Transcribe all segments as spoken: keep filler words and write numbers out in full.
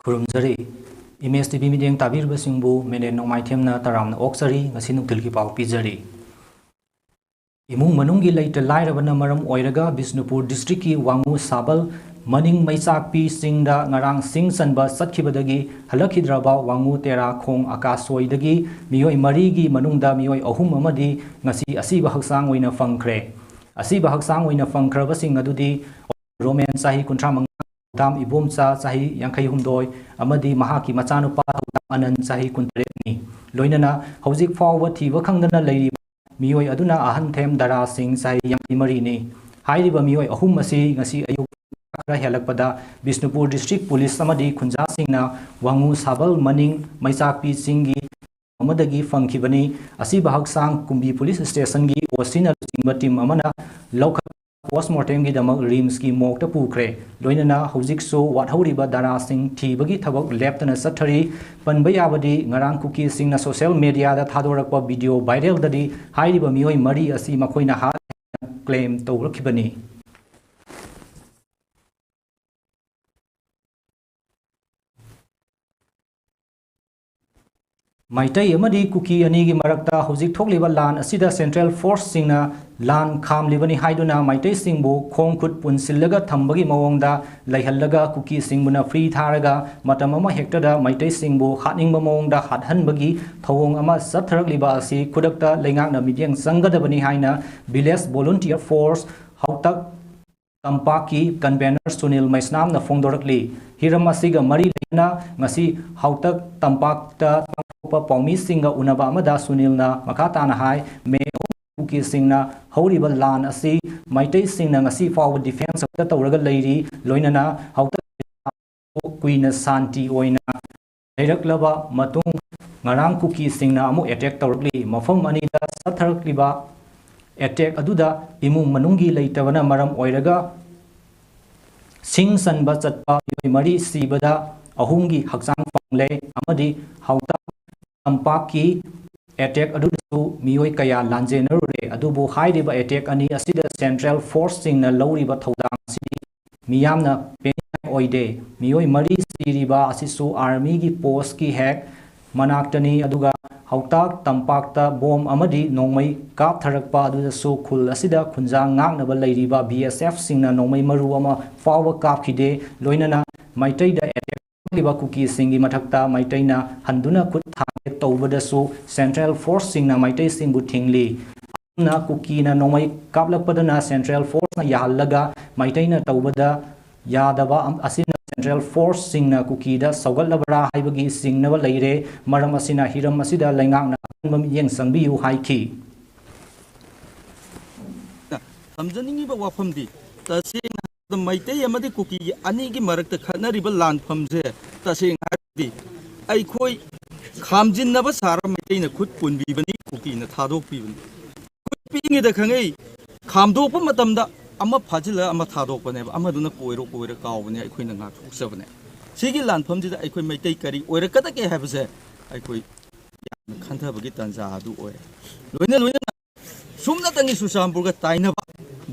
ꯈꯨꯔꯨꯝꯖꯔꯤ꯫ Image T V ꯃꯤꯠꯌꯦꯡ ꯇꯥꯕꯤꯔꯤꯕꯁꯤꯡꯕꯨ ꯃꯦꯅꯦꯟ ꯅꯣꯡꯃꯥꯏꯊꯦꯝꯅ ꯇꯔꯥꯝꯅ ꯑꯣꯛꯆꯔꯤ꯫ ꯉꯁꯤ ꯅꯨꯡꯊꯤꯜꯒꯤ ꯄꯥꯎ ꯄꯤꯖꯔꯤ꯫ ꯏꯃꯨꯡ ꯃꯅꯨꯡꯒꯤ ꯂꯩꯇ ꯂꯥꯏꯔꯕꯅ ꯃꯔꯝ ꯑꯣꯏꯔꯒ ꯕꯤꯁꯅꯨꯄꯨꯔ ꯗꯤꯁꯇ꯭ꯔꯤꯛꯀꯤ ꯋꯥꯉꯨ ꯁꯥꯕꯜ ꯃꯅꯤꯡ ꯃꯩꯆꯥꯛꯄꯤ ꯆꯤꯡꯗ ꯉꯔꯥꯡ ꯁꯤꯡ ꯆꯟꯕ ꯆꯠꯈꯤꯕꯗꯒꯤ ꯍꯜꯂꯛꯈꯤꯗ꯭ꯔꯕ ꯋꯥꯉꯨ ꯇꯦꯔꯥ ꯈꯣꯡ ꯑꯀꯥꯁꯣꯏꯗꯒꯤ ꯃꯤꯑꯣꯏ ꯃꯔꯤꯒꯤ ꯃꯅꯨꯡꯗ ꯃꯤꯑꯣꯏ ꯑꯍꯨꯝ ꯑꯃꯗꯤ ꯉꯁꯤ ꯑꯁꯤꯕ ꯍꯛꯆꯥꯡ ꯑꯣꯏꯅ ꯐꯪꯈ꯭ꯔꯦ꯫ ꯑꯁꯤꯕ ꯍꯛꯆꯥꯡ ꯑꯣꯏꯅ ꯐꯪꯈ꯭ꯔꯕꯁꯤꯡ ꯑꯗꯨꯗꯤ ꯔꯣꯃꯦꯟ ꯆꯍꯤ ꯀꯨꯟꯊ꯭ꯔꯥ ꯃꯉꯥ, ꯗꯥꯝ ꯏꯕꯣꯝꯆꯥ ꯆꯍꯤ ꯌꯥꯡꯈꯩ ꯍꯨꯝꯗꯣꯏ ꯑꯃꯗꯤ ꯃꯍꯥꯛꯀꯤ ꯃꯆꯥꯅꯨꯄꯥ ꯊꯧꯗꯥꯝ ꯑꯅꯟ ꯆꯍꯤ ꯀꯨꯟꯇꯔꯦꯠꯅꯤ꯫ ꯂꯣꯏꯅꯅ ꯍꯧꯖꯤꯛ ꯐꯥꯎꯕ ꯊꯤꯕ ꯈꯪꯗꯅ ꯂꯩꯔꯤꯕ ꯃꯤꯑꯣꯏ ꯑꯗꯨꯅ ꯑꯍꯟ ꯊꯦꯝ ꯗꯔꯥ ꯁꯤꯡ ꯆꯍꯤ ꯌꯥꯡꯈꯩ ꯃꯔꯤꯅꯤ꯫ ꯍꯥꯏꯔꯤꯕ ꯃꯤꯑꯣꯏ ꯑꯍꯨꯝ ꯑꯁꯤ ꯉꯁꯤ ꯑꯌꯨꯛ ꯈꯔ ꯍꯦꯜꯂꯛꯄꯗ ꯕꯤꯁꯅꯨꯄꯨꯔ ꯗꯤꯁꯇ꯭ꯔꯤꯛ ꯄꯨꯂꯤꯁ ꯑꯃꯗꯤ ꯈꯨꯟꯖꯥꯁꯤꯡꯅ ꯋꯥꯉꯨ ꯁꯥꯕꯜ ꯃꯅꯤꯡ ꯃꯩꯆꯥꯛꯄꯤ ꯆꯤꯡꯒꯤ ꯑꯃꯗꯒꯤ ꯐꯪꯈꯤꯕꯅꯤ꯫ ꯑꯁꯤꯕ ꯍꯛꯆꯥꯡ ꯀꯨꯝꯕꯤ ꯄꯨꯂꯤꯁ ꯁ꯭ꯇꯦꯁꯟꯒꯤ ꯑꯣ ꯁꯤꯅ ꯂꯨꯆꯤꯡꯕ ꯇꯤꯝ ꯑꯃꯅ ꯂꯧꯈꯠ ꯄꯣꯁꯃꯣꯔꯇꯦꯝꯒꯤꯗꯃꯛ ꯔꯤꯝꯁꯀꯤ ꯃꯣꯔꯒꯇ ꯄꯨꯈ꯭ꯔꯦ꯫ ꯂꯣꯏꯅꯅ ꯍꯧꯖꯤꯛꯁꯨ ꯋꯥꯠꯍꯧꯔꯤꯕ ꯗꯔꯥꯁꯤꯡ ꯊꯤꯕꯒꯤ ꯊꯕꯛ ꯂꯦꯞꯇꯅ ꯆꯠꯊꯔꯤ꯫ ꯄꯟꯕ ꯌꯥꯕꯗꯤ, ꯉꯔꯥꯡ ꯀꯨꯀꯤꯁꯤꯡꯅ ꯁꯣꯁꯤꯌꯦꯜ ꯃꯦꯗꯤꯌꯥꯗ ꯊꯥꯗꯣꯔꯛꯄ ꯚꯤꯗꯤꯑꯣ ꯚꯥꯏꯔꯦꯜꯗꯗꯤ ꯍꯥꯏꯔꯤꯕ ꯃꯤꯑꯣꯏ ꯃꯔꯤ ꯑꯁꯤ ꯃꯈꯣꯏꯅ ꯍꯥꯠꯂꯦ ꯍꯥꯏꯅ ꯀ꯭ꯂꯦꯝ ꯇꯧꯔꯛꯈꯤꯕꯅꯤ꯫ ꯃꯩꯇꯩ ꯑꯃꯗꯤ ꯀꯨꯀꯤ ꯑꯅꯤꯒꯤ ꯃꯔꯛꯇ ꯍꯧꯖꯤꯛ ꯊꯣꯛꯂꯤꯕ ꯂꯥꯟ ꯑꯁꯤꯗ ꯁꯦꯟꯇ꯭ꯔꯦꯜ ꯐꯣꯔꯁꯁꯤꯡꯅ ꯂꯥꯟ ꯈꯥꯝꯂꯤꯕꯅꯤ ꯍꯥꯏꯗꯨꯅ ꯃꯩꯇꯩꯁꯤꯡꯕꯨ ꯈꯣꯡ ꯈꯨꯠ ꯄꯨꯟꯁꯤꯜꯂꯒ ꯊꯝꯕꯒꯤ ꯃꯑꯣꯡꯗ ꯂꯩꯍꯜꯂꯒ ꯀꯨꯀꯤꯁꯤꯡꯕꯨꯅ ꯐ꯭ꯔꯤ ꯊꯥꯔꯒ ꯃꯇꯝ ꯑꯃ ꯍꯦꯛꯇꯗ ꯃꯩꯇꯩꯁꯤꯡꯕꯨ ꯍꯥꯠꯅꯤꯡꯕ ꯃꯑꯣꯡꯗ ꯍꯥꯠꯍꯟꯕꯒꯤ ꯊꯧꯑꯣꯡ ꯑꯃ ꯆꯠꯊꯔꯛꯂꯤꯕ ꯑꯁꯤ ꯈꯨꯗꯛꯇ ꯂꯩꯉꯥꯛꯅ ꯃꯤꯠꯌꯦꯡ ꯆꯪꯒꯗꯕꯅꯤ ꯍꯥꯏꯅ ꯚꯤꯂꯦꯖ ꯚꯣꯂꯨꯟꯇꯤꯌꯔ ꯐꯣꯔꯁ ꯍꯥꯎꯇꯛ ꯇꯝꯄꯥꯛꯀꯤ ꯀꯟꯚꯦꯅꯔ ꯁꯨꯅꯤꯜ ꯃꯩꯁꯅꯥꯝꯅ ꯐꯣꯡꯗꯣꯔꯛꯂꯤ꯫ ꯍꯤꯔꯝ ꯑꯁꯤꯒ ꯃꯔꯤ ꯂꯩꯅꯅ ꯉꯁꯤ ꯍꯥꯎꯇꯛ ꯇꯝꯄꯥꯛꯇ ꯄꯥꯡꯊꯣꯛꯄ ꯄꯥꯎꯃꯤꯁꯤꯡꯒ ꯎꯅꯕ ꯑꯃꯗ ꯁꯨꯅꯤꯜꯅ ꯃꯈꯥ ꯇꯥꯅ ꯍꯥꯏ, ꯃꯦ ꯑꯍꯨꯝ ꯀꯨꯀꯤꯁꯤꯡꯅ ꯍꯧꯔꯤꯕ ꯂꯥꯟ ꯑꯁꯤ ꯃꯩꯇꯩꯁꯤꯡꯅ ꯉꯁꯤ ꯐꯥꯎꯕ ꯗꯤꯐꯦꯟꯁ ꯈꯛꯇ ꯇꯧꯔꯒ ꯂꯩꯔꯤ꯫ ꯂꯣꯏꯅꯅ ꯍꯥꯎꯇꯛ ꯀꯨꯏꯅ ꯁꯥꯟꯇꯤ ꯑꯣꯏꯅ ꯂꯩꯔꯛꯂꯕ ꯃꯇꯨꯡ ꯉꯔꯥꯡ ꯀꯨꯀꯤꯁꯤꯡꯅ ꯑꯃꯨꯛ ꯑꯦꯇꯦꯛ ꯇꯧꯔꯛꯂꯤ꯫ ꯃꯐꯝ ꯑꯅꯤꯗ ꯆꯠꯊꯔꯛꯂꯤꯕ ꯑꯦꯇꯦꯛ ꯑꯗꯨꯗ ꯏꯃꯨꯡ ꯃꯅꯨꯡꯒꯤ ꯂꯩꯇꯕꯅ ꯃꯔꯝ ꯑꯣꯏꯔꯒ ꯁꯤꯡ ꯆꯟꯕ ꯆꯠꯄ ꯃꯤꯑꯣꯏ ꯃꯔꯤ ꯁꯤꯕꯗ ꯑꯍꯨꯝꯒꯤ ꯍꯛꯆꯥꯡ ꯐꯪꯂꯦ ꯑꯃꯗꯤ ꯍꯥꯎꯇꯛ ꯇꯝꯄꯥꯛꯀꯤ ꯑꯦꯇꯦꯛ ꯑꯗꯨꯗꯁꯨ ꯃꯤꯑꯣꯏ ꯀꯌꯥ ꯂꯥꯟꯖꯦꯟꯅꯔꯨꯔꯦ꯫ ꯑꯗꯨꯕꯨ ꯍꯥꯏꯔꯤꯕ ꯑꯦꯇꯦꯛ ꯑꯅꯤ ꯑꯁꯤꯗ ꯁꯦꯟꯇ꯭ꯔꯦꯜ ꯐꯣꯔꯁꯁꯤꯡꯅ ꯂꯧꯔꯤꯕ ꯊꯧꯗꯥꯡ ꯑꯁꯤꯗꯤ ꯃꯤꯌꯥꯝꯅ ꯄꯦꯟꯅꯤꯡꯉꯥꯏ ꯑꯣꯏꯗꯦ꯫ ꯃꯤꯑꯣꯏ ꯃꯔꯤ ꯁꯤꯔꯤꯕ ꯑꯁꯤꯁꯨ ꯑꯥꯔꯃꯤꯒꯤ ꯄꯣꯁꯀꯤ ꯍꯦꯛ ꯃꯅꯥꯛꯇꯅꯤ꯫ ꯑꯗꯨꯒ ꯍꯧꯇꯥꯛ ꯇꯝꯄꯥꯛꯇ ꯕꯣꯝ ꯑꯃꯗꯤ ꯅꯣꯡꯃꯩ ꯀꯥꯞꯊꯔꯛꯄ ꯑꯗꯨꯗꯁꯨ ꯈꯨꯜ ꯑꯁꯤꯗ ꯈꯨꯟꯖꯥ ꯉꯥꯛꯅꯕ ꯂꯩꯔꯤꯕ ꯕꯤ ꯑꯦꯁ ꯑꯦꯐꯁꯤꯡꯅ ꯅꯣꯡꯃꯩ ꯃꯔꯨ ꯑꯃ ꯐꯥꯎꯕ ꯀꯥꯞꯈꯤꯗꯦ꯫ ꯂꯣꯏꯅꯅ ꯃꯩꯇꯩꯗ ꯑꯦꯇꯦꯛ ꯇꯧꯔꯤꯕ ꯀꯨꯀꯤꯁꯤꯡꯒꯤ ꯃꯊꯛꯇ ꯃꯩꯇꯩꯅ ꯍꯟꯗꯨꯅ ꯈꯨꯠ ꯊꯥꯡꯒꯦ ꯇꯧꯕꯗꯁꯨ ꯁꯦꯟꯇ꯭ꯔꯦꯜ ꯐꯣꯔꯁꯁꯤꯡꯅ ꯃꯩꯇꯩꯁꯤꯡꯕꯨ ꯊꯤꯡꯂꯤ꯫ ꯑꯗꯨꯅ ꯀꯨꯀꯤꯅ ꯅꯣꯡꯃꯩ ꯀꯥꯞꯂꯛꯄꯗꯅ ꯁꯦꯟꯇ꯭ꯔꯦꯜ ꯐꯣꯔꯁꯅ ꯌꯥꯍꯜꯂꯒ ꯃꯩꯇꯩꯅ ꯇꯧꯕꯗ ꯌꯥꯗꯕ ꯑꯁꯤꯅ ꯁꯦꯟꯇ꯭ꯔꯦꯜ ꯐꯣꯔꯁꯁꯤꯡꯅ ꯀꯨꯀꯤꯗ ꯁꯧꯒꯠꯂꯕ꯭ꯔꯥ ꯍꯥꯏꯕꯒꯤ ꯆꯤꯡꯅꯕ ꯂꯩꯔꯦ꯫ ꯃꯔꯝ ꯑꯁꯤꯅ ꯍꯤꯔꯝ ꯑꯁꯤꯗ ꯂꯩꯉꯥꯛꯅ ꯑꯀꯟꯕ ꯃꯤꯠꯌꯦꯡ ꯆꯪꯕꯤꯌꯨ ꯍꯥꯏꯈꯤ꯫ ꯊꯝꯖꯅꯤꯡꯉꯤꯕ ꯋꯥꯐꯝꯗꯤ, ꯇꯁꯦꯡꯅ ꯍꯥꯏꯔꯕꯗ ꯃꯩꯇꯩ ꯑꯃꯗꯤ ꯀꯨꯀꯤꯒꯤ ꯑꯅꯤꯒꯤ ꯃꯔꯛꯇ ꯈꯠꯅꯔꯤꯕ ꯂꯥꯟꯐꯝꯁꯦ, ꯇꯁꯦꯡꯅ ꯍꯥꯏꯔꯕꯗꯤ ꯑꯩꯈꯣꯏ ꯈꯥꯝꯖꯤꯟꯅꯕ ꯁꯥꯔ ꯃꯩꯇꯩꯅ ꯈꯨꯠ ꯄꯨꯟꯕꯤꯕꯅꯤ, ꯀꯨꯀꯤꯅ ꯊꯥꯗꯣꯛꯄꯤꯕꯅꯤ꯫ ꯈꯨꯠ ꯄꯤꯛꯏꯉꯩꯗ ꯈꯪꯉꯩ, ꯈꯥꯝꯗꯣꯛꯄ ꯃꯇꯝꯗ ꯑꯃ ꯐꯥꯖꯤꯜꯂꯒ ꯑꯃ ꯊꯥꯗꯣꯛꯄꯅꯦꯕ, ꯑꯃꯗꯨꯅ ꯀꯣꯏꯔꯣ ꯀꯣꯏꯔ ꯀꯥꯎꯕꯅꯦ, ꯑꯩꯈꯣꯏꯅ ꯉꯥꯛꯊꯣꯛꯆꯕꯅꯦ꯫ ꯁꯤꯒꯤ ꯂꯥꯟꯐꯝꯁꯤꯗ ꯑꯩꯈꯣꯏ ꯃꯩꯇꯩ ꯀꯔꯤ ꯑꯣꯏꯔꯛꯀꯗꯒꯦ ꯍꯥꯏꯕꯁꯦ ꯑꯩꯈꯣꯏ ꯌꯥꯝꯅ ꯈꯟꯊꯕꯒꯤ ꯇꯥꯟꯖꯥ ꯑꯗꯨ ꯑꯣꯏꯔꯦ꯫ ꯂꯣꯏꯅ ꯂꯣꯏꯅꯅ ꯁꯨꯞꯅꯇꯪꯒꯤ ꯆꯨꯔꯆꯥꯟꯄꯨꯔꯒ ꯇꯥꯏꯅꯕ,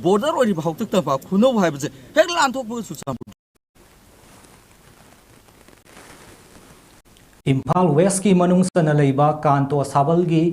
ꯕꯣꯔꯗꯔ ꯑꯣꯏꯔꯤꯕ ꯍꯥꯛꯇꯛ ꯇꯝꯄꯥꯛ ꯈꯨꯅꯧ ꯍꯥꯏꯕꯁꯦ ꯍꯦꯛ ꯂꯥꯟꯊꯣꯛꯄꯒ ꯆꯨꯔꯆꯥꯟꯄꯨꯔ꯫ ꯏꯝꯐꯥꯜ ꯋꯦꯁꯀꯤ ꯃꯅꯨꯡ ꯆꯟꯅ ꯂꯩꯕ ꯀꯥꯟꯇꯣ ꯁꯥꯕꯜꯒꯤ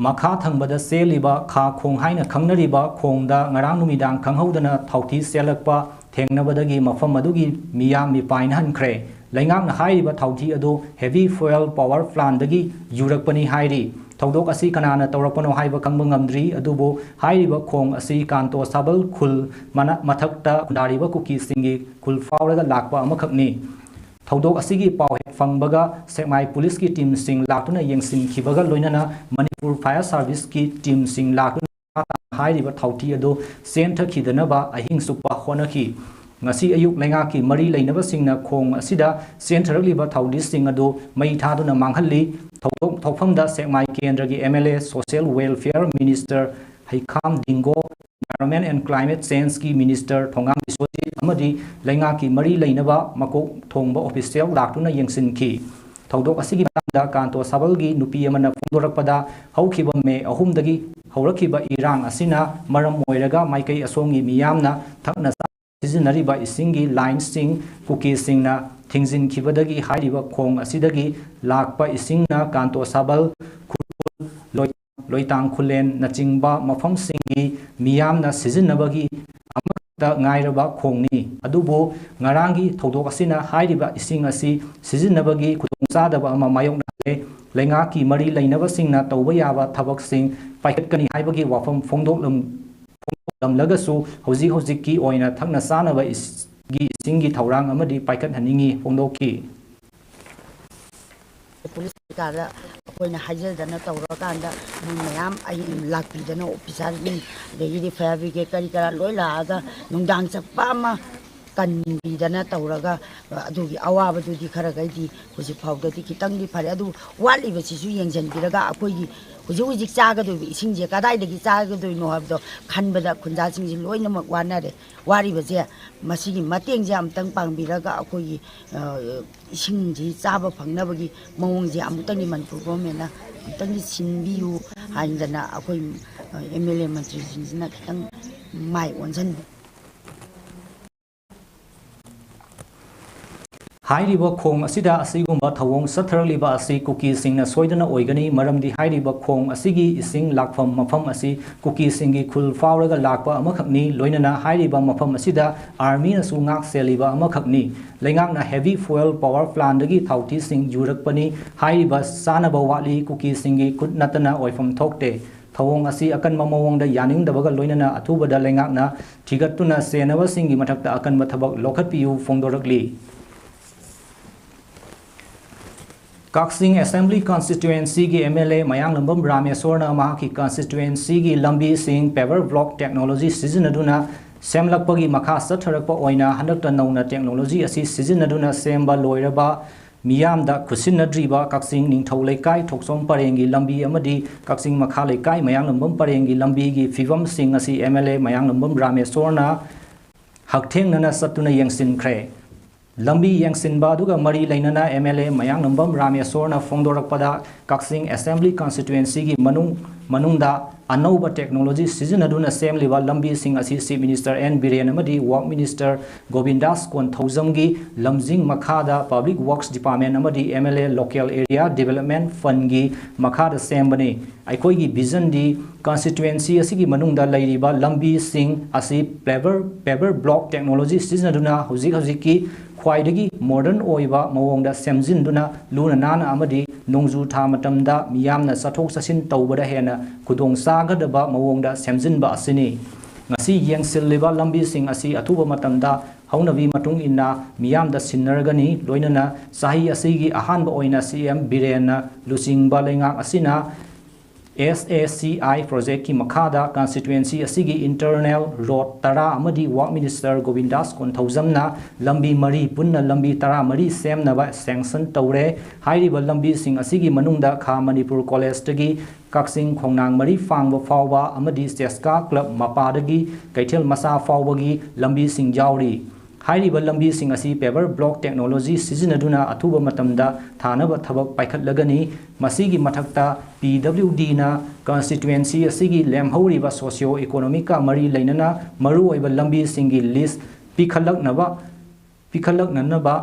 ꯃꯈꯥ ꯊꯪꯕꯗ ꯆꯦꯜꯂꯤꯕ ꯈꯥ ꯈꯣꯡ ꯍꯥꯏꯅ ꯈꯪꯅꯔꯤꯕ ꯈꯣꯡꯗ ꯉꯔꯥꯡ ꯅꯨꯃꯤꯗꯥꯡ ꯈꯪꯍꯧꯗꯅ ꯊꯥꯎꯊꯤ ꯆꯦꯜꯂꯛꯄ ꯊꯦꯡꯅꯕꯗꯒꯤ ꯃꯐꯝ ꯑꯗꯨꯒꯤ ꯃꯤꯌꯥꯝ ꯃꯤꯄꯥꯏꯅꯍꯟꯈ꯭ꯔꯦ꯫ ꯂꯩꯉꯥꯛꯅ ꯍꯥꯏꯔꯤꯕ ꯊꯥꯎꯊꯤ ꯑꯗꯨ ꯍꯦꯚꯤ ꯐ꯭ꯌꯨꯑꯦꯜ ꯄꯥꯋꯔ ꯄ꯭ꯂꯥꯟꯗꯒꯤ ꯌꯨꯔꯛꯄꯅꯤ ꯍꯥꯏꯔꯤ꯫ ꯊꯧꯗꯣꯛ ꯑꯁꯤ ꯀꯅꯥꯅ ꯇꯧꯔꯛꯄꯅꯣ ꯍꯥꯏꯕ ꯈꯪꯕ ꯉꯝꯗ꯭ꯔꯤ, ꯑꯗꯨꯕꯨ ꯍꯥꯏꯔꯤꯕ ꯈꯣꯡ ꯑꯁꯤ ꯀꯥꯟꯇꯣ ꯁꯥꯕꯜ ꯈꯨꯜ ꯃꯅ-, ꯃꯊꯛꯇ ꯈꯨꯟꯗꯥꯔꯤꯕ ꯀꯨꯀꯤꯁꯤꯡꯒꯤ ꯈꯨꯜ ꯐꯥꯎꯔꯒ ꯂꯥꯛꯄ ꯑꯃꯈꯛꯅꯤ꯫ ꯊꯧꯗꯣꯛ ꯑꯁꯤꯒꯤ ꯄꯥꯎ ꯍꯦꯛ ꯐꯪꯕꯒ ꯁꯦꯛꯃꯥꯏ ꯄꯨꯂꯤꯁꯀꯤ ꯇꯤꯝꯁꯤꯡ ꯂꯥꯛꯇꯨꯅ ꯌꯦꯡꯁꯤꯟꯈꯤꯕꯒ ꯂꯣꯏꯅꯅ ꯃꯅꯤꯄꯨꯔ ꯐꯥꯌꯔ ꯁꯥꯔꯚꯤꯁꯀꯤ ꯇꯤꯝꯁꯤꯡ ꯂꯥꯛꯇꯨꯅ ꯍꯥꯏꯔꯤꯕ ꯊꯥꯎꯊꯤ ꯑꯗꯨ ꯆꯦꯟꯊꯈꯤꯗꯅꯕ ꯑꯍꯤꯡ ꯆꯨꯞꯄ ꯍꯣꯠꯅꯈꯤ꯫ ꯉꯁꯤ ꯑꯌꯨꯛ ꯂꯩꯉꯥꯛꯀꯤ ꯃꯔꯤ ꯂꯩꯅꯕꯁꯤꯡꯅ ꯈꯣꯡ ꯑꯁꯤꯗ ꯆꯦꯟꯊꯔꯛꯂꯤꯕ ꯊꯥꯎꯊꯤꯁꯤꯡ ꯑꯗꯨ ꯃꯩ ꯊꯥꯗꯨꯅ ꯃꯥꯡꯍꯜꯂꯤ꯫ ꯊꯧꯗꯣꯛ ꯊꯣꯛꯐꯝꯗ ꯁꯦꯛꯃꯥꯏ ꯀꯦꯟꯗ꯭ꯔꯒꯤ M L A, social welfare minister Heikham Dingo, Environment and Climate Change ꯀꯤ ꯃꯤꯅꯤꯁꯇꯔ ꯊꯣꯉꯥꯝ ꯕꯤꯁ꯭ꯋꯖꯤꯠ ꯑꯃꯗꯤ ꯂꯩꯉꯥꯛꯀꯤ ꯃꯔꯤ ꯂꯩꯅꯕ ꯃꯀꯣꯛ ꯊꯣꯡꯕ ꯑꯣꯐꯤꯁꯤꯌꯦꯜ ꯂꯥꯛꯇꯨꯅ ꯌꯦꯡꯁꯤꯟꯈꯤ꯫ ꯊꯧꯗꯣꯛ ꯑꯁꯤꯒꯤ ꯃꯇꯥꯡꯗ ꯀꯥꯟꯇꯣ ꯁꯥꯕꯜꯒꯤ ꯅꯨꯄꯤ ꯑꯃꯅ ꯐꯣꯡꯗꯣꯔꯛꯄꯗ, ꯍꯧꯈꯤꯕ ꯃꯦ ꯑꯍꯨꯝꯗꯒꯤ ꯍꯧꯔꯛꯈꯤꯕ ꯏꯔꯥꯡ ꯑꯁꯤꯅ ꯃꯔꯝ ꯑꯣꯏꯔꯒ ꯃꯥꯏꯀꯩ ꯑꯁꯣꯝꯒꯤ ꯃꯤꯌꯥꯝꯅ ꯊꯛꯅ ꯆꯥ ꯁꯤꯖꯤꯟꯅꯔꯤꯕ ꯏꯁꯤꯡꯒꯤ ꯂꯥꯏꯟꯁꯤꯡ ꯀꯨꯀꯤꯁꯤꯡꯅ ꯊꯤꯡꯖꯤꯟꯈꯤꯕꯗꯒꯤ ꯍꯥꯏꯔꯤꯕ ꯈꯣꯡ ꯑꯁꯤꯗꯒꯤ ꯂꯥꯛꯄ ꯏꯁꯤꯡꯅ ꯀꯥꯟꯇꯣ ꯁꯥꯕꯜ, ꯈꯨꯔꯈꯨꯜ, ꯂꯣꯏ-, ꯂꯣꯏꯇꯥꯡ ꯈꯨꯂꯦꯟꯅꯆꯤꯡꯕ ꯃꯐꯝꯁꯤꯡꯒꯤ ꯃꯤꯌꯥꯝꯅ ꯁꯤꯖꯤꯟꯅꯕꯒꯤ ꯑꯃꯈꯛꯇ ꯉꯥꯏꯔꯕ ꯈꯣꯡꯅꯤ꯫ ꯑꯗꯨꯕꯨ ꯉꯔꯥꯡꯒꯤ ꯊꯧꯗꯣꯛ ꯑꯁꯤꯅ ꯍꯥꯏꯔꯤꯕ ꯏꯁꯤꯡ ꯑꯁꯤ ꯁꯤꯖꯤꯟꯅꯕꯒꯤ ꯈꯨꯗꯣꯡꯆꯥꯗꯕ ꯑꯃ ꯃꯥꯌꯣꯛꯅꯍꯜꯂꯦ꯫ ꯂꯩꯉꯥꯛꯀꯤ ꯃꯔꯤ ꯂꯩꯅꯕꯁꯤꯡꯅ ꯇꯧꯕ ꯌꯥꯕ ꯊꯕꯛꯁꯤꯡ ꯄꯥꯏꯈꯠꯀꯅꯤ ꯍꯥꯏꯕꯒꯤ ꯋꯥꯐꯝ ꯐꯣꯡꯗꯣꯛꯂꯝ-, ꯐꯣꯡꯗꯣꯛꯂꯝꯂꯒꯁꯨ ꯍꯧꯖꯤꯛ ꯍꯧꯖꯤꯛꯀꯤ ꯑꯣꯏꯅ ꯊꯛꯅ ꯆꯥꯅꯕ ꯏꯁ-, ꯒꯤ ꯏꯁꯤꯡꯒꯤ ꯊꯧꯔꯥꯡ ꯑꯃꯗꯤ ꯄꯥꯏꯈꯠꯍꯟꯅꯤꯡꯏ ꯐꯣꯡꯗꯣꯛꯈꯤ꯫ ꯄꯨꯂꯤꯁ ꯀꯩꯀꯥꯗ ꯑꯩꯈꯣꯏꯅ ꯍꯥꯏꯖꯗꯅ ꯇꯧꯔꯀꯥꯟꯗ ꯃꯣꯏ ꯃꯌꯥꯝ ꯑꯩ ꯂꯥꯛꯄꯤꯗꯅ ꯑꯣꯐꯤꯁꯥꯔꯁꯤꯡ ꯑꯗꯒꯤꯗꯤ ꯐꯌꯥꯔ ꯕ꯭ꯔꯤꯒꯦꯗ ꯀꯔꯤ ꯀꯔꯥ ꯂꯣꯏ ꯂꯥꯛꯑꯒ ꯅꯨꯡꯗꯥꯡ ꯆꯞꯄ ꯑꯃ ꯀꯟꯕꯤꯗꯅ ꯇꯧꯔꯒ ꯑꯗꯨꯒꯤ ꯑꯋꯥꯕꯗꯨꯗꯤ ꯈꯔꯒꯩꯗꯤ ꯍꯧꯖꯤꯛ ꯐꯥꯎꯗꯗꯤ ꯈꯤꯇꯪꯗꯤ ꯐꯔꯦ꯫ ꯑꯗꯨ ꯋꯥꯠꯂꯤꯕꯁꯤꯁꯨ ꯌꯦꯡꯁꯤꯟꯕꯤꯔꯒ ꯑꯩꯈꯣꯏꯒꯤ ꯍꯧꯖꯤꯛ ꯍꯧꯖꯤꯛ ꯆꯥꯒꯗꯣꯏꯕ ꯏꯁꯤꯡꯁꯦ ꯀꯗꯥꯏꯗꯒꯤ ꯆꯥꯒꯗꯣꯏꯅꯣ ꯍꯥꯏꯕꯗꯣ ꯈꯟꯕꯗ ꯈꯨꯟꯖꯥꯁꯤꯡꯁꯤ ꯂꯣꯏꯅꯃꯛ ꯋꯥꯅꯔꯦ꯫ ꯋꯥꯔꯤꯕꯁꯦ ꯃꯁꯤꯒꯤ ꯃꯇꯦꯡꯁꯦ ꯑꯃꯨꯛꯇꯪ ꯄꯥꯡꯕꯤꯔꯒ ꯑꯩꯈꯣꯏꯒꯤ ꯏꯁꯤꯡꯁꯤ ꯆꯥꯕ ꯐꯪꯅꯕꯒꯤ ꯃꯑꯣꯡꯁꯦ ꯑꯃꯨꯛꯇꯪꯗꯤ ꯃꯅꯤꯄꯨꯔ ꯒꯣꯔꯃꯦꯟꯅ ꯑꯃꯨꯛꯇꯪꯗꯤ ꯁꯤꯟꯕꯤꯌꯨ ꯍꯥꯏꯗꯅ ꯑꯩꯈꯣꯏ ꯑꯦꯝ ꯑꯦꯜ ꯑꯦ ꯃꯟꯇ꯭ꯔꯤꯁꯤꯡꯁꯤꯅ ꯈꯤꯇꯪ ꯃꯥꯏ ꯑꯣꯟꯁꯤꯟꯕ ꯍꯥꯏꯔꯤꯕ ꯈꯣꯡ ꯑꯁꯤꯗ ꯑꯁꯤꯒꯨꯝꯕ ꯊꯧꯑꯣꯡ ꯆꯠꯊꯔꯛꯂꯤꯕ ꯑꯁꯤ ꯀꯨꯀꯤꯁꯤꯡꯅ ꯁꯣꯏꯗꯅ ꯑꯣꯏꯒꯅꯤ, ꯃꯔꯝꯗꯤ ꯍꯥꯏꯔꯤꯕ ꯈꯣꯡ ꯑꯁꯤꯒꯤ ꯏꯁꯤꯡ ꯂꯥꯛꯐꯝ ꯃꯐꯝ ꯑꯁꯤ ꯀꯨꯀꯤꯁꯤꯡꯒꯤ ꯈꯨꯜ ꯐꯥꯎꯔꯒ ꯂꯥꯛꯄ ꯑꯃꯈꯛꯅꯤ꯫ ꯂꯣꯏꯅꯅ ꯍꯥꯏꯔꯤꯕ ꯃꯐꯝ ꯑꯁꯤꯗ ꯑꯥꯔꯃꯤꯅꯁꯨ ꯉꯥꯛ ꯁꯦꯜꯂꯤꯕ ꯑꯃꯈꯛꯅꯤ꯫ ꯂꯩꯉꯥꯛꯅ heavy fuel power plantꯗꯒꯤ ꯊꯥꯎꯊꯤꯁꯤꯡ ꯌꯨꯔꯛꯄꯅꯤ꯫ ꯍꯥꯏꯔꯤꯕ ꯆꯥꯅꯕ ꯋꯥꯠꯂꯤ, ꯀꯨꯀꯤꯁꯤꯡꯒꯤ ꯈꯨꯠ ꯅꯠꯇꯅ ꯑꯣꯏꯐꯝ ꯊꯣꯛꯇꯦ꯫ ꯊꯧꯑꯣꯡ ꯑꯁꯤ ꯑꯀꯟꯕ ꯃꯑꯣꯡꯗ ꯌꯥꯅꯤꯡꯗꯕꯒ ꯂꯣꯏꯅꯅ ꯑꯊꯨꯕꯗ ꯂꯩꯉꯥꯛꯅ ꯊꯤꯒꯠꯇꯨꯅ ꯁꯦꯟꯅꯕꯁꯤꯡꯒꯤ ꯃꯊꯛꯇ ꯑꯀꯟꯕ ꯊꯕꯛ ꯂꯧꯈꯠꯄꯤꯌꯨ ꯐꯣꯡꯗꯣꯔꯛꯂꯤ꯫ ꯀꯛꯆꯤꯡ Assembly Constituencyꯒꯤ MLA ꯃꯌꯥꯡꯂꯝꯕꯝ ꯔꯥꯃꯦꯁꯣꯔꯅ ꯃꯍꯥꯛꯀꯤ constituencyꯒꯤ ꯂꯝꯕꯤꯁꯤꯡ paver block technology ꯁꯤꯖꯤꯟꯅꯗꯨꯅ ꯁꯦꯝꯂꯛꯄꯒꯤ ꯃꯈꯥ ꯆꯠꯊꯔꯛꯄ ꯑꯣꯏꯅ ꯍꯟꯗꯛꯇ ꯅꯧꯅ technology ꯑꯁꯤ ꯁꯤꯖꯤꯟꯅꯗꯨꯅ ꯁꯦꯝꯕ ꯂꯣꯏꯔꯕ ꯃꯤꯌꯥꯝꯗ ꯈꯨꯠꯁꯤꯟꯅꯗ꯭ꯔꯤꯕ ꯀꯛꯆꯤꯡ ꯅꯤꯡꯊꯧ ꯂꯩꯀꯥꯏ ꯊꯣꯛꯆꯣꯝ ꯄꯔꯦꯡꯒꯤ ꯂꯝꯕꯤ ꯑꯃꯗꯤ ꯀꯛꯆꯤꯡ ꯃꯈꯥ ꯂꯩꯀꯥꯏ ꯃꯌꯥꯡꯂꯝꯕꯝ ꯄꯔꯦꯡꯒꯤ ꯂꯝꯕꯤꯒꯤ ꯐꯤꯕꯝꯁꯤꯡ ꯑꯁꯤ MLA ꯃꯌꯥꯡꯂꯝꯕꯝ ꯔꯥꯃꯦꯁꯣꯔꯅ ꯍꯛꯊꯦꯡꯅꯅ ꯆꯠꯇꯨꯅ ꯌꯦꯡꯁꯤꯟꯈ꯭ꯔꯦ꯫ ꯂꯝꯕꯤ ꯌꯦꯡꯁꯤꯟꯕ ꯑꯗꯨꯒ ꯃꯔꯤ ꯂꯩꯅꯅ MLA ꯃꯌꯥꯡꯂꯝꯕꯝ ꯔꯥꯃꯦꯁꯣꯔꯅ ꯐꯣꯡꯗꯣꯔꯛꯄꯗ, ꯀꯛꯆꯤꯡ Assembly Constituencyꯒꯤ ꯃꯅꯨꯡ ꯃꯅꯨꯡꯗ ꯑꯅꯧꯕ technology ꯁꯤꯖꯤꯟꯅꯗꯨꯅ ꯁꯦꯝꯂꯤꯕ ꯂꯝꯕꯤꯁꯤꯡ ꯑꯁꯤ Chief Minister N ꯕꯤꯔꯦꯟ ꯑꯃꯗꯤ Work Minister ꯒꯣꯕꯤꯟꯗꯥꯁ ꯀꯣꯟꯊꯧꯖꯝꯒꯤ ꯂꯝꯖꯤꯡ ꯃꯈꯥꯗ Public Works Department ꯑꯃꯗꯤ MLA Local Area Development Fundꯒꯤ ꯃꯈꯥꯗ ꯁꯦꯝꯕꯅꯤ꯫ ꯑꯩꯈꯣꯏꯒꯤ visionꯗꯤ constituency ꯑꯁꯤꯒꯤ ꯃꯅꯨꯡꯗ ꯂꯩꯔꯤꯕ ꯂꯝꯕꯤꯁꯤꯡ ꯑꯁꯤ paver paver block technology ꯁꯤꯖꯤꯟꯅꯗꯨꯅ ꯍꯧꯖꯤꯛ ꯍꯧꯖꯤꯛꯀꯤ ꯈ꯭ꯋꯥꯏꯗꯒꯤ modern ꯑꯣꯏꯕ ꯃꯑꯣꯡꯗ ꯁꯦꯝꯖꯤꯟꯗꯨꯅ ꯂꯨꯅ ꯅꯥꯟꯅ ꯑꯃꯗꯤ ꯅꯣꯡꯖꯨ ꯊꯥ ꯃꯇꯝꯗ ꯃꯤꯌꯥꯝꯅ ꯆꯠꯊꯣꯛ ꯆꯠꯁꯤꯟ ꯇꯧꯕꯗ ꯍꯦꯟꯅ ꯈꯨꯗꯣꯡ ꯆꯥꯒꯗꯕ ꯃꯑꯣꯡꯗ ꯁꯦꯝꯖꯤꯟꯕ ꯑꯁꯤꯅꯤ꯫ ꯉꯁꯤ ꯌꯦꯡꯁꯤꯜꯂꯤꯕ ꯂꯝꯕꯤꯁꯤꯡ ꯑꯁꯤ ꯑꯊꯨꯕ ꯃꯇꯝꯗ ꯍꯧꯅꯕꯤ ꯃꯇꯨꯡ ꯏꯟꯅ ꯃꯤꯌꯥꯝꯗ ꯁꯤꯟꯅꯔꯒꯅꯤ꯫ ꯂꯣꯏꯅꯅ ꯆꯍꯤ ꯑꯁꯤꯒꯤ ꯑꯍꯥꯟꯕ ꯑꯣꯏꯅ CM ꯕꯤꯔꯦꯟꯅ ꯂꯨꯆꯤꯡꯕ ꯂꯩꯉꯥꯛ ꯑꯁꯤꯅ SACI projectꯀꯤ ꯃꯈꯥꯗ constituency ꯑꯁꯤꯒꯤ internal road ꯇꯔꯥ ꯑꯃꯗꯤ Work Minister ꯒꯣꯕꯤꯟꯗꯥꯁ ꯀꯣꯟꯊꯧꯖꯝꯅ ꯂꯝꯕꯤ ꯃꯔꯤ ꯄꯨꯟꯅ ꯂꯝꯕꯤ ꯇꯔꯥꯃꯔꯤ ꯁꯦꯝꯅꯕ sanction ꯇꯧꯔꯦ꯫ ꯍꯥꯏꯔꯤꯕ ꯂꯝꯕꯤꯁꯤꯡ ꯑꯁꯤꯒꯤ ꯃꯅꯨꯡꯗ ꯈꯥ ꯃꯅꯤꯄꯨꯔ Collegeꯇꯒꯤ ꯀꯛꯆꯤꯡ ꯈꯣꯡꯅꯥꯡ ꯃꯔꯤ ꯐꯥꯡꯕ ꯐꯥꯎꯕ ꯑꯃꯗꯤ ꯆꯦꯁꯀꯥ club ꯃꯄꯥꯗꯒꯤ ꯀꯩꯊꯦꯜ ꯃꯆꯥ ꯐꯥꯎꯕꯒꯤ ꯂꯝꯕꯤꯁꯤꯡ ꯌꯥꯎꯔꯤ꯫ ꯍꯥꯏꯔꯤꯕ ꯂꯝꯕꯤꯁꯤꯡ ꯑꯁꯤ paver block technology ꯁꯤꯖꯤꯟꯅꯗꯨꯅ ꯑꯊꯨꯕ ꯃꯇꯝꯗ ꯊꯥꯅꯕ ꯊꯕꯛ ꯄꯥꯏꯈꯠꯂꯒꯅꯤ꯫ ꯃꯁꯤꯒꯤ ꯃꯊꯛꯇ PWDꯅ constituency ꯑꯁꯤꯒꯤ ꯂꯦꯝꯍꯧꯔꯤꯕ socio economicꯀ ꯃꯔꯤ ꯂꯩꯅꯅ ꯃꯔꯨꯑꯣꯏꯕ ꯂꯝꯕꯤꯁꯤꯡꯒꯤ list ꯄꯤꯈꯠꯂꯛꯅꯕ ꯄꯤꯈꯠꯂꯛꯅꯅꯕ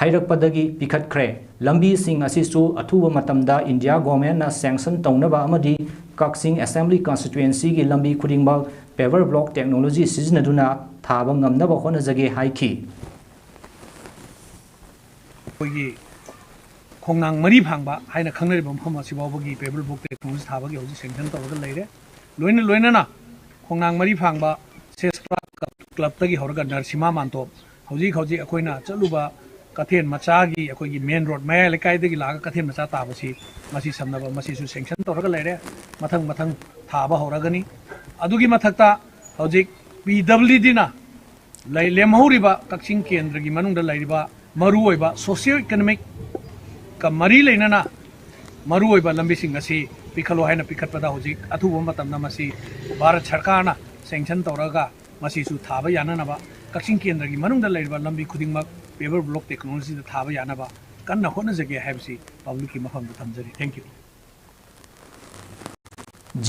ꯍꯥꯏꯔꯛꯄꯗꯒꯤ ꯄꯤꯈꯠꯈ꯭ꯔꯦ꯫ ꯂꯝꯕꯤꯁꯤꯡ ꯑꯁꯤꯁꯨ ꯑꯊꯨꯕ ꯃꯇꯝꯗ India Governmentꯅ sanction ꯇꯧꯅꯕ ꯑꯃꯗꯤ ꯀꯛꯆꯤꯡ Assembly Constituencyꯒꯤ ꯂꯝꯕꯤ ꯈꯨꯗꯤꯡꯃꯛ paver block technology ꯁꯤꯖꯤꯟꯅꯗꯨꯅ ꯊꯥꯕ ꯉꯝꯅꯕ ꯍꯣꯠꯅꯖꯒꯦ ꯍꯥꯏꯈꯤ꯫ ꯑꯩꯈꯣꯏꯒꯤ ꯈꯣꯡꯅꯥꯡ ꯃꯔꯤ ꯐꯥꯡꯕ ꯍꯥꯏꯅ ꯈꯪꯅꯔꯤꯕ ꯃꯐꯝ ꯑꯁꯤ ꯐꯥꯎꯕꯒꯤ paver block technology ꯊꯥꯕꯒꯤ ꯍꯧꯖꯤꯛ sanction ꯇꯧꯔꯒ ꯂꯩꯔꯦ꯫ ꯂꯣꯏꯅ ꯂꯣꯏꯅꯅ ꯈꯣꯡꯅꯥꯡ ꯃꯔꯤ ꯐꯥꯡꯕ ꯁꯦꯁ ꯀ꯭ꯂꯕ, ꯀ꯭ꯂꯕꯇꯒꯤ ꯍꯧꯔꯒ ꯅꯔꯁꯤꯃꯥ ꯃꯥꯟꯇꯣꯞ, ꯍꯧꯖꯤꯛ ꯍꯧꯖꯤꯛ ꯑꯩꯈꯣꯏꯅ ꯆꯠꯂꯨꯕ ꯀꯩꯊꯦꯜ ꯃꯆꯥꯒꯤ ꯑꯩꯈꯣꯏꯒꯤ main road ꯃꯌꯥꯏ ꯂꯩꯀꯥꯏꯗꯒꯤ ꯂꯥꯛꯑꯒ ꯀꯩꯊꯦꯜ ꯃꯆꯥ ꯇꯥꯕꯁꯤ, ꯃꯁꯤ ꯁꯝꯅꯕ ꯃꯁꯤꯁꯨ sanction ꯇꯧꯔꯒ ꯂꯩꯔꯦ꯫ ꯃꯊꯪ ꯃꯊꯪ ꯊꯥꯕ ꯍꯧꯔꯒꯅꯤ꯫ ꯑꯗꯨꯒꯤ ꯃꯊꯛꯇ ꯍꯧꯖꯤꯛ PWDꯅ ꯂꯩ-, ꯂꯦꯝꯍꯧꯔꯤꯕ ꯀꯛꯆꯤꯡ ꯀꯦꯟꯗ꯭ꯔꯒꯤ ꯃꯅꯨꯡꯗ ꯂꯩꯔꯤꯕ ꯃꯔꯨꯑꯣꯏꯕ socio economicꯀ ꯃꯔꯤ ꯂꯩꯅꯅ ꯃꯔꯨꯑꯣꯏꯕ ꯂꯝꯕꯤꯁꯤꯡ ꯑꯁꯤ ꯄꯤꯈꯠꯂꯣ ꯍꯥꯏꯅ ꯄꯤꯈꯠꯄꯗ ꯍꯧꯖꯤꯛ ꯑꯊꯨꯕ ꯃꯇꯝꯗ ꯃꯁꯤ ꯚꯥꯔꯠ ꯁꯔꯀꯥꯔꯅ sanction ꯇꯧꯔꯒ ꯃꯁꯤꯁꯨ ꯊꯥꯕ ꯌꯥꯅꯅꯕ ꯀꯛꯆꯤꯡ ꯀꯦꯟꯗ꯭ꯔꯒꯤ ꯃꯅꯨꯡꯗ ꯂꯩꯔꯤꯕ ꯂꯝꯕꯤ ꯈꯨꯗꯤꯡꯃꯛ paver block technologyꯗ ꯊꯥꯕ ꯌꯥꯅꯕ ꯀꯟꯅ ꯍꯣꯠꯅꯖꯒꯦ ꯍꯥꯏꯕꯁꯤ publicꯀꯤ ꯃꯐꯝꯗ ꯊꯝꯖꯔꯤ꯫ Thank you꯫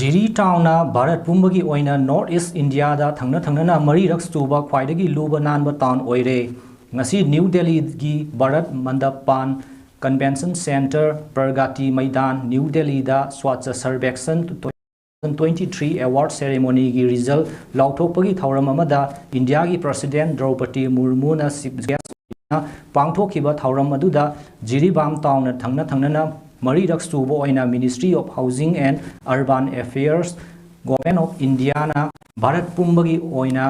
ꯖꯤꯔꯤ ꯇꯥꯎꯟꯅ ꯚꯥꯔꯠ ꯄꯨꯝꯕꯒꯤ ꯑꯣꯏꯅ North East Indiaꯗ ꯊꯪꯅ ꯊꯪꯅꯅ ꯃꯔꯤꯔꯛ ꯁꯨꯕ ꯈ꯭ꯋꯥꯏꯗꯒꯤ ꯂꯨꯕ ꯅꯥꯟꯕ ꯇꯥꯎꯟ ꯑꯣꯏꯔꯦ꯫ ꯉꯁꯤ ꯅ꯭ꯌꯨ ꯗꯦꯜꯂꯤꯒꯤ Bharat Mandapam Convention Centre, Pragati Maidan, new ꯗꯦꯜꯂꯤꯗ Swachh Survekshan twenty twenty-three award ceremonyꯒꯤ result ꯂꯥꯎꯊꯣꯛꯄꯒꯤ ꯊꯧꯔꯝ ꯑꯃꯗ ꯏꯟꯗꯤꯌꯥꯒꯤ President ꯗ꯭ꯔꯧꯄꯗꯤ ꯃꯨꯔꯃꯨꯅ chief guest ꯑꯣꯏꯅ ꯄꯥꯡꯊꯣꯛꯈꯤꯕ ꯊꯧꯔꯝ ꯑꯗꯨꯗ ꯖꯤꯔꯤꯕꯥꯝ ꯇꯥꯎꯟꯅ ꯊꯪꯅ ꯊꯪꯅꯅ ꯃꯔꯤꯔꯛ ꯁꯨꯕ ꯑꯣꯏꯅ Ministry of Housing and Urban Affairs, Government of Indiaꯅ Bharat ꯄꯨꯝꯕꯒꯤ ꯑꯣꯏꯅ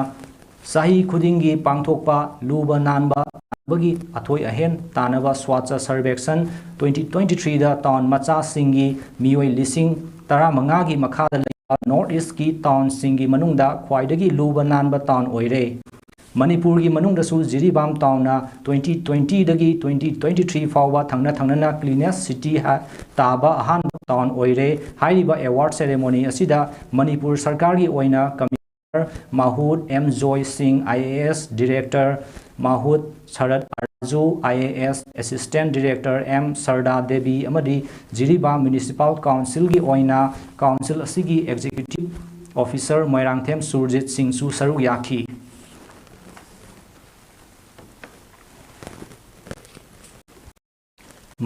ꯆꯍꯤ ꯈꯨꯗꯤꯡꯒꯤ ꯄꯥꯡꯊꯣꯛꯄ ꯂꯨꯕ ꯅꯥꯟꯕ ꯅꯥꯟꯕꯒꯤ ꯑꯊꯣꯏ ꯑꯍꯦꯟ ꯇꯥꯟꯅꯕ Swachh Survekshan twenty twenty-threeꯗ ꯇꯥꯎꯟ ꯃꯆꯥꯁꯤꯡꯒꯤ ꯃꯤꯑꯣꯏ ꯂꯤꯁꯤꯡ ꯇꯔꯥꯃꯉꯥꯒꯤ ꯃꯈꯥꯗ ꯂꯩꯕ North Eastꯀꯤ ꯇꯥꯎꯟꯁꯤꯡꯒꯤ ꯃꯅꯨꯡꯗ ꯈ꯭ꯋꯥꯏꯗꯒꯤ ꯂꯨꯕ ꯅꯥꯟꯕ ꯇꯥꯎꯟ ꯑꯣꯏꯔꯦ꯫ ꯃꯅꯤꯄꯨꯔꯒꯤ ꯃꯅꯨꯡꯗꯁꯨ ꯖꯤꯔꯤꯕꯥꯝ ꯇꯥꯎꯟꯅ twenty twentyꯗꯒꯤ twenty twenty-three ꯐꯥꯎꯕ ꯊꯪꯅ ꯊꯪꯅꯅ cleanest city ꯍꯥ-, ꯇꯥꯕ ꯑꯍꯥꯟꯕ ꯇꯥꯎꯟ ꯑꯣꯏꯔꯦ꯫ ꯍꯥꯏꯔꯤꯕ award ceremony ꯑꯁꯤꯗ ꯃꯅꯤꯄꯨꯔ ꯁꯔꯀꯥꯔꯒꯤ ꯑꯣꯏꯅ Commissioner ꯃꯥꯍꯨꯠ ꯑꯦꯝ ꯖꯣꯏ Singh, IAS Director Mahut Sarat Araju, IAS Assistant Director M Sarda Devi ꯑꯃꯗꯤ ꯖꯤꯔꯤꯕꯥꯝ Municipal Councilꯒꯤ ꯑꯣꯏꯅ Council ꯑꯁꯤꯒꯤ Executive Officer ꯃꯣꯏꯔꯥꯡꯊꯦꯝ ꯁꯨꯔꯖꯤꯠ ꯁꯤꯡꯁꯨ ꯁꯔꯨꯛ ꯌꯥꯈꯤ꯫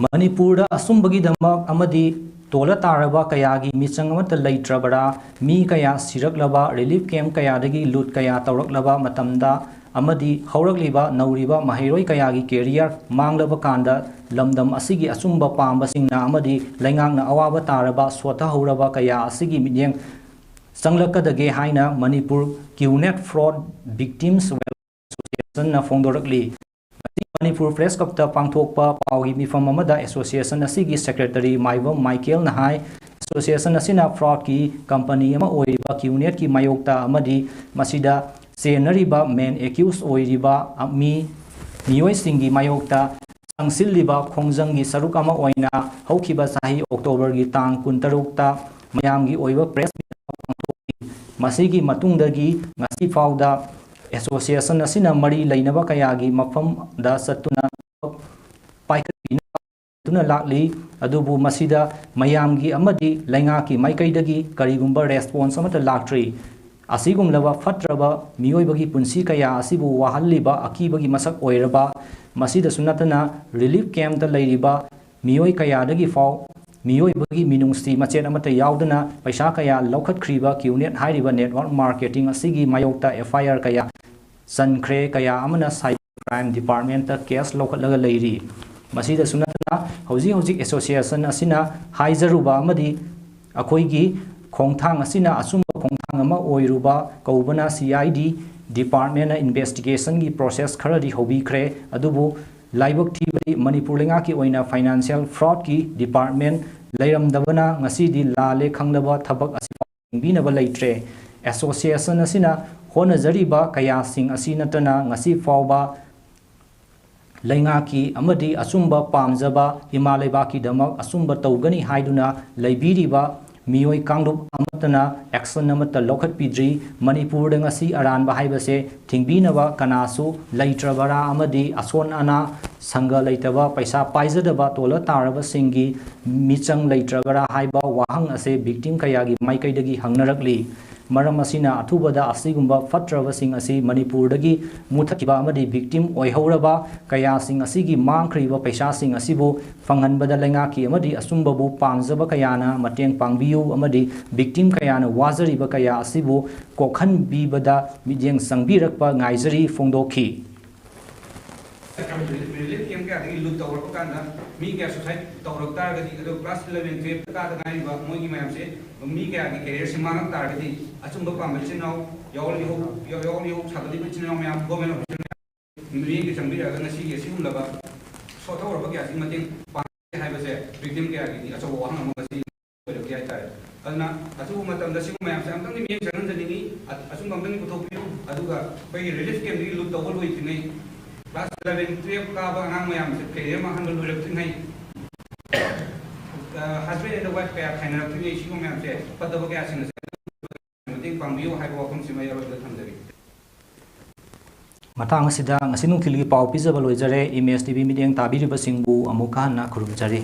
ꯃꯅꯤꯄꯨꯔꯗ ꯑꯁꯨꯝꯕꯒꯤꯗꯃꯛ ꯑꯃꯗꯤ ꯇꯣꯜꯂ ꯇꯥꯔꯕ ꯀꯌꯥꯒꯤ ꯃꯤꯆꯪ ꯑꯃꯠꯇ ꯂꯩꯇ꯭ꯔꯕꯔꯥ? ꯃꯤ ꯀꯌꯥ ꯁꯤꯔꯛꯂꯕ, relief camp ꯀꯌꯥꯗꯒꯤ ꯂꯨꯠ ꯀꯌꯥ ꯇꯧꯔꯛꯂꯕ ꯃꯇꯝꯗ ꯑꯃꯗꯤ ꯍꯧꯔꯛꯂꯤꯕ ꯅꯧꯔꯤꯕ ꯃꯍꯩꯔꯣꯏ ꯀꯌꯥꯒꯤ career ꯃꯥꯡꯂꯕ ꯀꯥꯟꯗ ꯂꯝꯗꯝ ꯑꯁꯤꯒꯤ ꯑꯆꯨꯝꯕ ꯄꯥꯝꯕꯁꯤꯡꯅ ꯑꯃꯗꯤ ꯂꯩꯉꯥꯛꯅ ꯑꯋꯥꯕ ꯇꯥꯔꯕ ꯁꯣꯠꯊꯍꯧꯔꯕ ꯀꯌꯥ ꯑꯁꯤꯒꯤ ꯃꯤꯠꯌꯦꯡ ꯆꯪꯂꯛꯀꯗꯒꯦ ꯍꯥꯏꯅ Manipur QNet Fraud Victims Welfare Associationꯅ ꯐꯣꯡꯗꯣꯔꯛꯂꯤ꯫ ꯉꯁꯤ ꯃꯅꯤꯄꯨꯔ Press Clubꯇ ꯄꯥꯡꯊꯣꯛꯄ ꯄꯥꯎꯒꯤ ꯃꯤꯐꯝ ꯑꯃꯗ association ꯑꯁꯤꯒꯤ secretary ꯃꯥꯏꯕꯝ ꯃꯥꯏꯀꯦꯜꯅ ꯍꯥꯏ, association ꯑꯁꯤꯅ fraudꯀꯤ company ꯑꯃ ꯑꯣꯏꯔꯤꯕ QNetꯀꯤ ꯃꯥꯌꯣꯛꯇ ꯑꯃꯗꯤ ꯃꯁꯤꯗ ꯆꯦꯟꯅꯔꯤꯕ main accused ꯑꯣꯏꯔꯤꯕ ꯃꯤ, ꯃꯤꯑꯣꯏꯁꯤꯡꯒꯤ ꯃꯥꯌꯣꯛꯇ ꯆꯪꯁꯤꯜꯂꯤꯕ ꯈꯣꯡꯖꯪꯒꯤ ꯁꯔꯨꯛ ꯑꯃ ꯑꯣꯏꯅ ꯍꯧꯈꯤꯕ ꯆꯍꯤ Octoberꯒꯤ ꯇꯥꯡ ꯀꯨꯟꯇꯔꯨꯛꯇ ꯃꯌꯥꯝꯒꯤ ꯑꯣꯏꯕ press meet ꯑꯃ ꯄꯥꯡꯊꯣꯛꯈꯤ꯫ ꯃꯁꯤꯒꯤ ꯃꯇꯨꯡꯗꯒꯤ ꯉꯁꯤ ꯐꯥꯎꯗ ꯑꯦꯁꯣꯁꯤꯌꯦꯁꯟ ꯑꯁꯤꯅ ꯃꯔꯤ ꯂꯩꯅꯕ ꯀꯌꯥꯒꯤ ꯃꯐꯝꯗ ꯆꯠꯇꯨꯅ ꯄꯥꯏꯈꯠꯄꯤꯅꯕ ꯂꯥꯛꯂꯤ꯫ ꯑꯗꯨꯕꯨ ꯃꯁꯤꯗ ꯃꯌꯥꯝꯒꯤ ꯑꯃꯗꯤ ꯂꯩꯉꯥꯛꯀꯤ ꯃꯥꯏꯀꯩꯗꯒꯤ ꯀꯔꯤꯒꯨꯝꯕ ꯔꯦꯁꯄꯣꯟꯁ ꯑꯃꯠꯇ ꯂꯥꯛꯇ꯭ꯔꯤ꯫ ꯑꯁꯤꯒꯨꯝꯂꯕ ꯐꯠꯇ꯭ꯔꯕ ꯃꯤꯑꯣꯏꯕꯒꯤ ꯄꯨꯟꯁꯤ ꯀꯌꯥ ꯑꯁꯤꯕꯨ ꯋꯥꯍꯜꯂꯤꯕ ꯑꯀꯤꯕꯒꯤ ꯃꯁꯛ ꯑꯣꯏꯔꯕ, ꯃꯁꯤꯗꯁꯨ ꯅꯠꯇꯅ ꯔꯤꯂꯤꯐ ꯀꯦꯝꯞꯇ ꯂꯩꯔꯤꯕ ꯃꯤꯑꯣꯏ ꯀꯌꯥꯗꯒꯤ ꯐꯥꯎ ꯃꯤꯑꯣꯏꯕꯒꯤ ꯃꯤꯅꯨꯡꯁꯤ ꯃꯆꯦꯠ ꯑꯃꯠꯇ ꯌꯥꯎꯗꯅ ꯄꯩꯁꯥ ꯀꯌꯥ ꯂꯧꯈꯠꯈ꯭ꯔꯤꯕ ꯀ꯭ꯌꯨꯅꯦꯠ ꯍꯥꯏꯔꯤꯕ ꯅꯦꯠꯋꯥꯔꯛ ꯃꯥꯔꯀꯦꯇꯤꯡ ꯑꯁꯤꯒꯤ ꯃꯥꯌꯣꯛꯇ ꯑꯦꯐ ꯑꯥꯏ ꯑꯥꯔ ꯀꯌꯥ ꯆꯟꯈ꯭ꯔꯦ, ꯀꯌꯥ ꯑꯃꯅ ꯁꯥꯏꯕꯔ ꯀ꯭ꯔꯥꯏꯝ ꯗꯤꯄꯥꯔꯠꯃꯦꯟꯇ ꯀꯦꯁ ꯂꯧꯈꯠꯂꯒ ꯂꯩꯔꯤ꯫ ꯃꯁꯤꯗꯁꯨ ꯅꯠꯇꯅ ꯍꯧꯖꯤꯛ ꯍꯧꯖꯤꯛ ꯑꯦꯁꯣꯁꯤꯌꯦꯁꯟ ꯑꯁꯤꯅ ꯍꯥꯏꯖꯔꯨꯕ ꯑꯃꯗꯤ ꯑꯩꯈꯣꯏꯒꯤ ꯈꯣꯡꯊꯥꯡ ꯑꯁꯤꯅ ꯑꯆꯨꯝꯕ ꯈꯣꯡꯊꯥꯡ ꯑꯃ ꯑꯣꯏꯔꯨꯕ ꯀꯧꯕꯅ ꯁꯤ ꯑꯥꯏ ꯗꯤ ꯗꯤꯄꯥꯔꯠꯃꯦꯟꯅ ꯏꯟꯚꯦꯁꯇꯤꯒꯦꯁꯟꯒꯤ ꯄ꯭ꯔꯣꯁꯦꯁ ꯈꯔꯗꯤ ꯍꯧꯕꯤꯈ꯭ꯔꯦ꯫ ꯑꯗꯨꯕꯨ ꯂꯥꯏꯕꯛ ꯊꯤꯕꯗꯤ ꯃꯅꯤꯄꯨꯔ ꯂꯩꯉꯥꯛꯀꯤ ꯑꯣꯏꯅ ꯐꯥꯏꯅꯥꯟꯁꯤꯌꯦꯜ ꯐ꯭ꯔꯣꯗꯀꯤ ꯗꯤꯄꯥꯔꯠꯃꯦꯟ ꯂꯩꯔꯝꯗꯕꯅ ꯉꯁꯤꯗꯤ ꯂꯥꯜꯂꯦ ꯈꯪꯂꯕ ꯊꯕꯛ ꯑꯁꯤ ꯊꯤꯡꯕꯤꯅꯕ ꯂꯩꯇ꯭ꯔꯦ꯫ ꯑꯦꯁꯣꯁꯤꯌꯦꯁꯟ ꯑꯁꯤꯅ ꯍꯣꯠꯅꯖꯔꯤꯕ ꯀꯌꯥꯁꯤꯡ ꯑꯁꯤ ꯅꯠꯇꯅ ꯉꯁꯤ ꯐꯥꯎꯕ ꯂꯩꯉꯥꯛꯀꯤ ꯑꯃꯗꯤ ꯑꯆꯨꯝꯕ ꯄꯥꯝꯖꯕ ꯏꯃꯥ ꯂꯩꯕꯥꯛꯀꯤꯗꯃꯛ ꯑꯆꯨꯝꯕ ꯇꯧꯒꯅꯤ ꯍꯥꯏꯗꯨꯅ ꯂꯩꯕꯤꯔꯤꯕ ꯃꯤꯑꯣꯏ ꯀꯥꯡꯂꯨꯞ ꯑꯃꯠꯇꯅ ꯑꯦꯛꯁꯟ ꯑꯃꯠꯇ ꯂꯧꯈꯠꯄꯤꯗ꯭ꯔꯤ꯫ ꯃꯅꯤꯄꯨꯔꯗ ꯉꯁꯤ ꯑꯔꯥꯟꯕ ꯍꯥꯏꯕꯁꯦ ꯊꯤꯡꯕꯤꯅꯕ ꯀꯅꯥꯁꯨ ꯂꯩꯇ꯭ꯔꯕꯔꯥ ꯑꯃꯗꯤ ꯑꯁꯣꯟ ꯑꯅꯥ ꯁꯪꯒ ꯂꯩꯇꯕ, ꯄꯩꯁꯥ ꯄꯥꯏꯖꯗꯕ, ꯇꯣꯜꯂ ꯇꯥꯔꯕꯁꯤꯡꯒꯤ ꯃꯤꯆꯪ ꯂꯩꯇ꯭ꯔꯕꯔꯥ ꯍꯥꯏꯕ ꯋꯥꯍꯪ ꯑꯁꯦ ꯚꯤꯛꯇꯤꯝ ꯀꯌꯥꯒꯤ ꯃꯥꯏꯀꯩꯗꯒꯤ ꯍꯪꯅꯔꯛꯂꯤ꯫ ꯃꯔꯝ ꯑꯁꯤꯅ ꯑꯊꯨꯕꯗ ꯑꯁꯤꯒꯨꯝꯕ ꯐꯠꯇ꯭ꯔꯕꯁꯤꯡ ꯑꯁꯤ ꯃꯅꯤꯄꯨꯔꯗꯒꯤ ꯃꯨꯊꯠꯈꯤꯕ ꯑꯃꯗꯤ ꯚꯤꯛꯇꯤꯝ ꯑꯣꯏꯍꯧꯔꯕ ꯀꯌꯥꯁꯤꯡ ꯑꯁꯤꯒꯤ ꯃꯥꯡꯈ꯭ꯔꯤꯕ ꯄꯩꯁꯥꯁꯤꯡ ꯑꯁꯤꯕꯨ ꯐꯪꯍꯟꯕꯗ ꯂꯩꯉꯥꯛꯀꯤ ꯑꯃꯗꯤ ꯑꯆꯨꯝꯕꯕꯨ ꯄꯥꯝꯖꯕ ꯀꯌꯥꯅ ꯃꯇꯦꯡ ꯄꯥꯡꯕꯤꯌꯨ ꯑꯃꯗꯤ ꯚꯤꯛꯇꯤꯝ ꯀꯌꯥꯅ ꯋꯥꯖꯔꯤꯕ ꯀꯌꯥ ꯑꯁꯤꯕꯨ ꯀꯣꯛꯍꯟꯕꯤꯕꯗ ꯃꯤꯠꯌꯦꯡ ꯆꯪꯕꯤꯔꯛꯄ ꯉꯥꯏꯖꯔꯤ ꯐꯣꯡꯗꯣꯛꯈꯤ꯫ ꯔꯤꯂꯤꯐ ꯀꯦꯝꯞ ꯀꯌꯥꯗꯒꯤ ꯂꯨꯠ ꯇꯧꯔꯛꯄ ꯀꯥꯟꯗ ꯃꯤ ꯀꯌꯥ ꯁꯨꯁꯥꯏꯠ ꯇꯧꯔꯛ ꯇꯥꯔꯒꯗꯤ, ꯑꯗꯣ ꯀ꯭ꯂꯥꯁ ꯏꯂꯚꯦꯟ, ꯇꯨꯌꯦꯜꯞꯇ ꯀꯥꯗ ꯉꯥꯏꯔꯤꯕ ꯃꯣꯏꯒꯤ ꯃꯌꯥꯝꯁꯦ, ꯃꯤ ꯀꯌꯥꯒꯤ ꯀꯦꯔꯤꯌꯔꯁꯦ ꯃꯥꯡꯉꯛ ꯇꯥꯔꯒꯗꯤ, ꯑꯆꯨꯝꯕ ꯄꯥꯝꯕ ꯏꯆꯤꯟ ꯏꯅꯥꯎ, ꯌꯥꯎꯔꯤ ꯍꯧ-, ꯌꯥꯎ-, ꯌꯥꯎꯔꯤ ꯍꯧ ꯁꯥꯒꯠꯂꯤꯕ ꯏꯆꯤꯟ ꯏꯅꯥꯎ ꯃꯌꯥꯝ, ꯒꯣꯔꯃꯦꯟ ꯑꯣꯐꯤꯁꯤꯌꯦꯜ ꯃꯌꯥꯝ, ꯃꯤꯠꯌꯦꯡꯗ ꯆꯪꯕꯤꯔꯛꯑꯒ ꯉꯁꯤꯒꯤ ꯑꯁꯤꯒꯨꯝꯂꯕ ꯁꯣꯠꯊꯍꯧꯔꯕ ꯀꯌꯥꯁꯤꯒꯤ ꯃꯇꯦꯡ ꯄꯥꯡꯒꯦ ꯍꯥꯏꯕꯁꯦ ꯚꯤꯛꯇꯤꯝ ꯀꯌꯥꯒꯤꯗꯤ ꯑꯆꯧꯕ ꯋꯥꯍꯪ ꯑꯃ ꯉꯁꯤ ꯑꯣꯏꯔꯛꯂꯤ ꯍꯥꯏꯇꯥꯔꯦ꯫ ꯑꯗꯨꯅ ꯑꯊꯨꯕ ꯃꯇꯝꯗ ꯁꯤꯒꯨꯝꯕ ꯃꯌꯥꯝꯁꯦ ꯑꯃꯨꯛꯇꯪꯗꯤ ꯃꯤꯠꯌꯦꯡ ꯆꯪꯍꯟꯖꯅꯤꯡꯉꯤ, ꯑ-, ꯑꯆꯨꯝꯕ ꯑꯃꯇꯪꯗꯤ ꯄꯨꯊꯣꯛꯄꯤꯌꯨ꯫ ꯑꯗꯨꯒ ꯑꯩꯈꯣꯏꯒꯤ ꯔꯤꯂꯤꯐ ꯀꯦꯝꯞꯇꯒꯤ ꯂꯨꯠ ꯇꯧꯕ ꯂꯣꯏꯗ꯭ꯔꯤꯉꯩ, ꯀ꯭ꯂꯥꯁ ꯏꯂꯚꯦꯟ, ꯇꯨꯌꯦꯜꯞ ꯀꯥꯕ ꯑꯉꯥꯡ ꯃꯌꯥꯝꯁꯦ ꯀꯦꯔꯤꯌꯔ ꯃꯥꯡꯍꯟꯕ ꯂꯣꯏꯔꯛꯇ꯭ꯔꯤꯉꯩ, ꯑ, ꯍꯁꯕꯦꯟ ꯑꯦꯟ ꯋꯥꯏꯐ ꯀꯌꯥ ꯈꯥꯏꯅꯔꯛꯇ꯭ꯔꯤꯉꯩ, ꯁꯤꯒꯨꯝꯕ ꯃꯌꯥꯝꯁꯦ ꯐꯠꯇꯕ ꯀꯌꯥꯁꯤꯡ ꯑꯁꯦ ꯃꯇꯦꯡ ꯄꯥꯡꯕꯤꯌꯨ ꯍꯥꯏꯕ ꯋꯥꯐꯝꯁꯤꯃ ꯑꯩ ꯑꯔꯣꯏꯕꯗ ꯊꯝꯖꯒꯦ꯫ ꯃꯇꯥꯡ ꯑꯁꯤꯗ ꯉꯁꯤ ꯅꯨꯡꯊꯤꯜꯒꯤ ꯄꯥꯎ ꯄꯤꯖꯕ ꯂꯣꯏꯖꯔꯦ꯫ ꯏꯃꯦꯖ ꯇꯤ ꯚꯤ ꯃꯤꯠꯌꯦꯡ ꯇꯥꯕꯤꯔꯤꯕꯁꯤꯡꯕꯨ ꯑꯃꯨꯛ ꯍꯟꯅ ꯈꯨꯔꯨꯝꯖꯔꯤ꯫